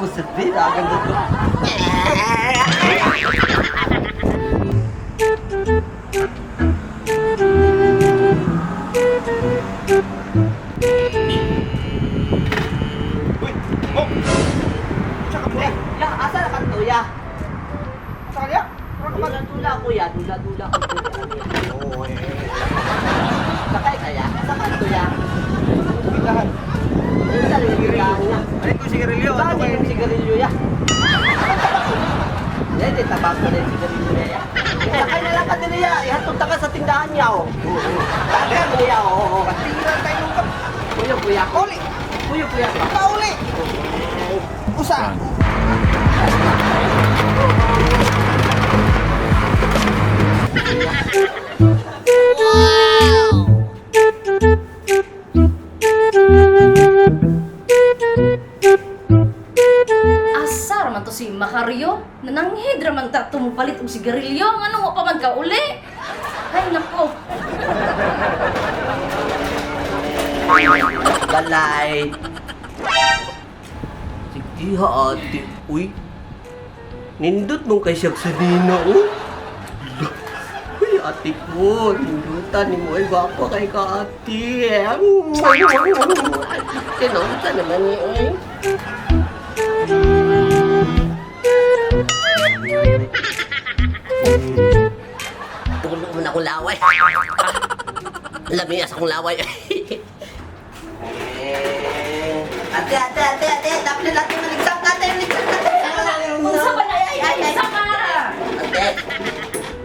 Kusot din, agang dito. Uy, mo. Tsaka mo. Ya, asa na kanto ya? Sa kanya? Dula-dula ko ya, dula-dula ko. Oo, eh. Sakay kaya? Asa kanto ya? Tindahan. Unsa rin tindahan na? Ay, ko sigarilyo. Saan Ano kayo? yung sigarilyo ya? Yan, di tabako na yung sigarilyo na ya. Sakay na lang ka din ya. Ihatod ta ka sa tindahan niya, oh. Sakay mo niya, oh. Oh. Patira tayo nung kap. Kuya, kuya. Uli. Kuya, kuya. Pauli. Usa. Asa raman to si Macario? Nananghid raman ta tumupalit og sigarilyo. Ngano wa pa man ka uli? Ay nako. Balay. Sige ha, ate. Uy. Nindot mong kay siyag sa nina, oh. Uy, ate ko. Nindutan ni mo. Ay, gwapo kay ka, ate. Tinunta naman ni, uy. Tulog mo na akong laway. Lamias akong laway. Eh, ate, ate, ate, ate, tapos na natin maligsak ka, ate, maligsak ka, ate. Unsa ba na? Ay, ay, ay. Unsa ka? Ate,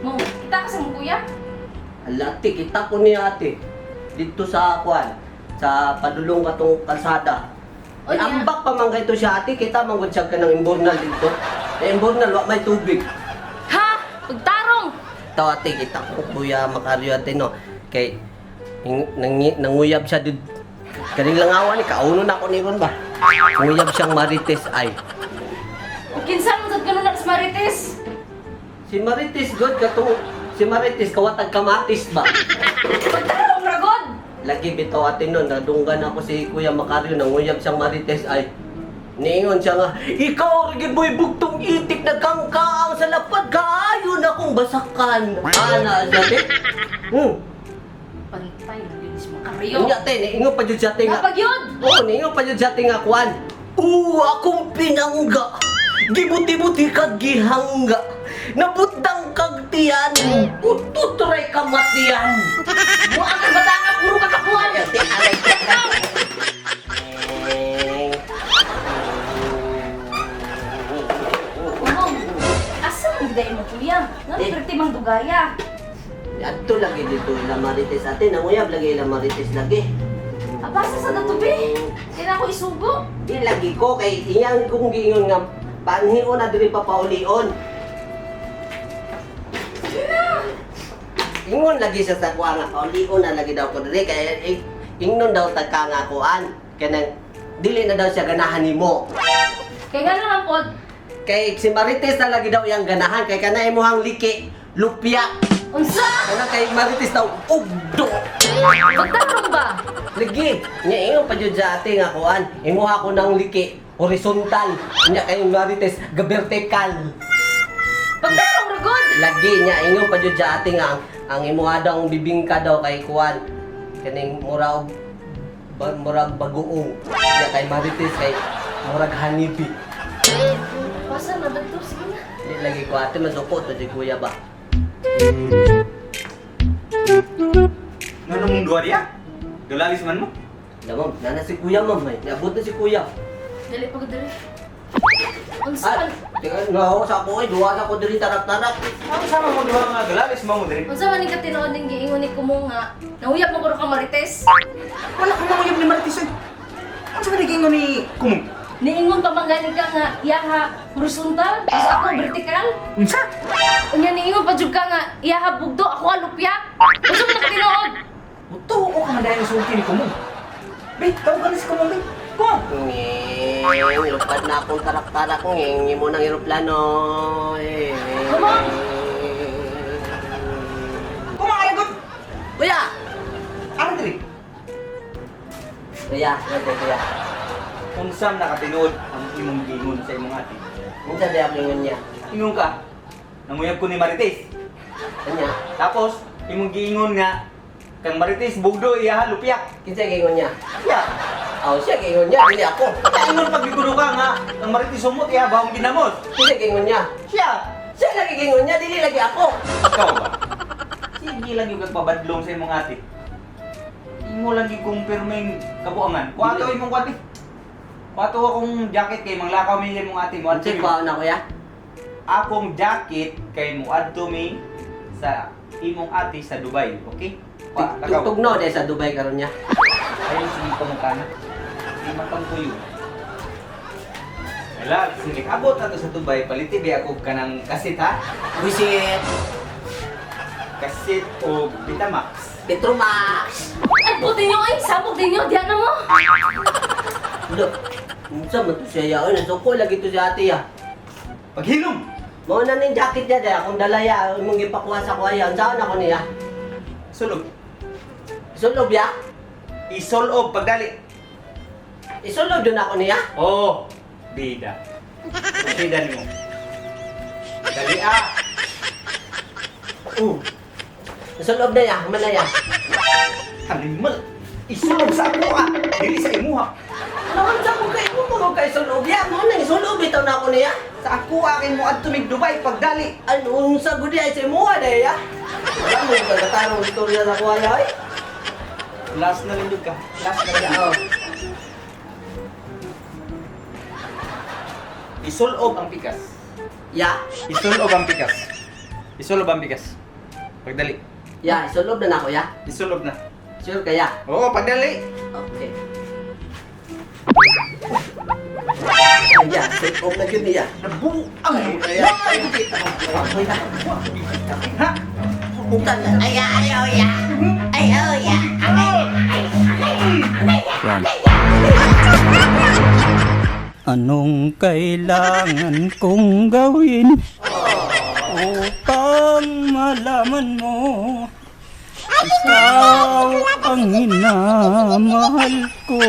Mo, kita ka sa mong kuya? ala, ate, kita ko ni ate. Dito sa kwan, sa padulong katong kalsada. O, niya. Ambak pa man kayto siya ate, kita manggod siya ka ng imbornal dito. Eh, imbornal, wa may tubig. Ha? Pagtarong. Ito ate, kita ko kuya Macario ate no. Kay nanguyab siya dito. Kaning langawan ni kauno na ako ni ron ba. Nguyab siyang Marites ay. O kinsa man sad kanon na sa Marites? Si Marites god katong si Marites kawatag kamatis ba. Pagtarong ragod. Lagi bitaw ate no, nadunggan ako si Kuya Macario nanguyab siyang Marites ay. Niingon siya nga, ikaw rin mo'y bugtong itik na kangkaang sa lapad kaayo na kong basakan. Ana, siya ate. Pantay na yun si Macario. Unya ate, niingon pa jud siya ate nga. Kapag yun. Oo, niingon pa jud siya ate nga kuan. Oo, akong pinangga. Gibuti-buti kag gihangga. Nabutang kag tiyan. Ututray kamatian. Wa ka bata ka puro ka kapuan. Ate, aray ka. Umong, asa man gid mo kuya? Ngano Eh. perti mang dugaya? Adto lagi dito ila Marites ate, nanguyab lagi ila Marites lagi. Abasa sa dato be. Kaya ako isugo. Di lagi ko kay iyang kung giingon nga panhion na diri papaulion. Ingon lagi siya sa kuha nga paulion na lagi daw ko diri kay eh, ingnon daw ta ka nga kuan kanang dili na daw siya ganahan nimo. Kay ngano lang pod. Kay si Marites na lagi daw iyang ganahan kay kana imuhang liki lupya. Unsa? Kana kay Marites daw ugdo. Pagtarong ba? Lagi, nya ingon pa jud sa ate nga kuan, imuha ko ng liki horizontal, nya kay Marites ga vertical. Pagtarong ragod. Lagi nya ingon pa jud sa ate nga ang imuha daw ang bibingka daw kay kuan kaning mura og murag bagoong. Nya kay Marites kay murag honeybee. Basa na dato sige na. Di lagi ko ate masuko to di kuya ba. Ano mong duha diya? Galalis man mo. Alam mo, nana si kuya ma'am ay. Niabot na si kuya. Dali pag dali. Unsa Ah, man tingnan nga ako sa ako ay duwa na ko diri tarak-tarak. Ano sama mo duha nga galalis mo mo diri? unsa man ni katinuod ning giingon ni kumo nga nauyab mo kuno ka Marites? Wala ko manguyab ni Marites oy. Unsa man giingon ni Kumong? Niingon pa man gani ka nga iyaha horizontal, tapos ako vertical. Unsa? Unya niingon pa jud ka nga iyaha bugdo, ako alupyak. Unsa man nakatinuod? Uto ko ka man dahil sulti ni Kumong. Be, tawag ka na si Kumong be. Kumong. Nging, lupad na akong tarak-tarak. Nging, mo ng eroplano. Eh. Come on. Kumong ay god. Kuya! Ano diri? Kuya, kuya, kuya. Unsa man nakatinuod ang Imong gingon sa imong ate. Unsa di ako ingon niya? Ingon ka, nanguyab ko ni Marites. Anya, Tapos, imong giingon nga, kang Marites, bugdo, iya, lupiak. kinsa giingon niya? Siya. Aw, siya giingon niya, dili ako. Ingon pag gigulo ka nga, kang Marites sumot, iya, bahong ginamos. Kinsa giingon niya? Siya. Siya lagi giingon niya, dili lagi ako. Ikaw ba? Sige lang yung kagpabadlong sa imong ate. Imo lang yung kumpirming kabuangan. Kuwato imong kuwate. Kuwato akong jacket kay manglakaw mi sa imong ate mo. Unsa kuha na kuya? Akong jacket kay mo adto mi sa imong ate sa Dubai, okay? Wa, lakaw. Tugtugno dahil sa Dubai karon niya. Ayun, sige pamukana. Di matang kuyo. Wala, sige, abot na to sa Dubai, paliti ba ako kanang kasit ha? Wisit, Kasit o Betamax. Petromax. Ay, buti nyo ay! Sabog din nyo! Diyan na mo! Look, unsa man to siya ya? Oy, nasuko lagi to si ate ya. Paghilom! Mao na ning jacket niya dahil akong dala ya, imong gipakuha sa kuha ya. Unsaon ako niya? Sulog. Isulob ya? Isolob pagdali. Isulob dun ako niya? Oh, bida. Bida nimo. Dali ah. Isulob na ya, human na ya. Animal. Isulob sa ako ah. Dili sa imuha. Ano unsa ko kay mo mo kay isulob ya? Mao nang isulob bitaw na ako niya. Sa ako akin mo adto mig Dubai pagdali. Ano unsa gud ay sa imuha dahil ya? Wala mo kagatarong istorya sa kuha ya oy. Last na lang jud ka. Last na lang. Oh. Isulob ang pikas. Ya, Isulob ang pikas. Isulob ang pikas. Pagdali. ya, isulob na nako ya. Isulob na. Sure kaya? Oo, pagdali. Okay. Ay, ya, isulob na yun niya. Nabuang mo. Ay, Ay, Ha? Bukan na. Ay, ay, oh, yeah. Ay, oh, yeah. Anong kailangan kong gawin upang malaman mo ikaw ang minamahal ko?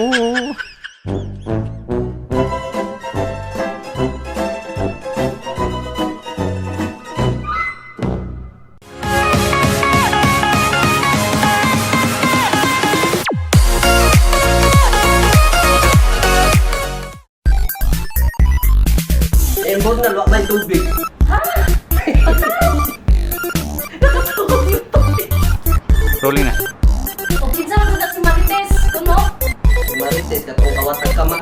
Embor na luwa may tubig. Ha? Nakatugog yung tubig. Rolling na. O kinsa man na si Marites? Kuno? Marites, katong kawatan ka ma.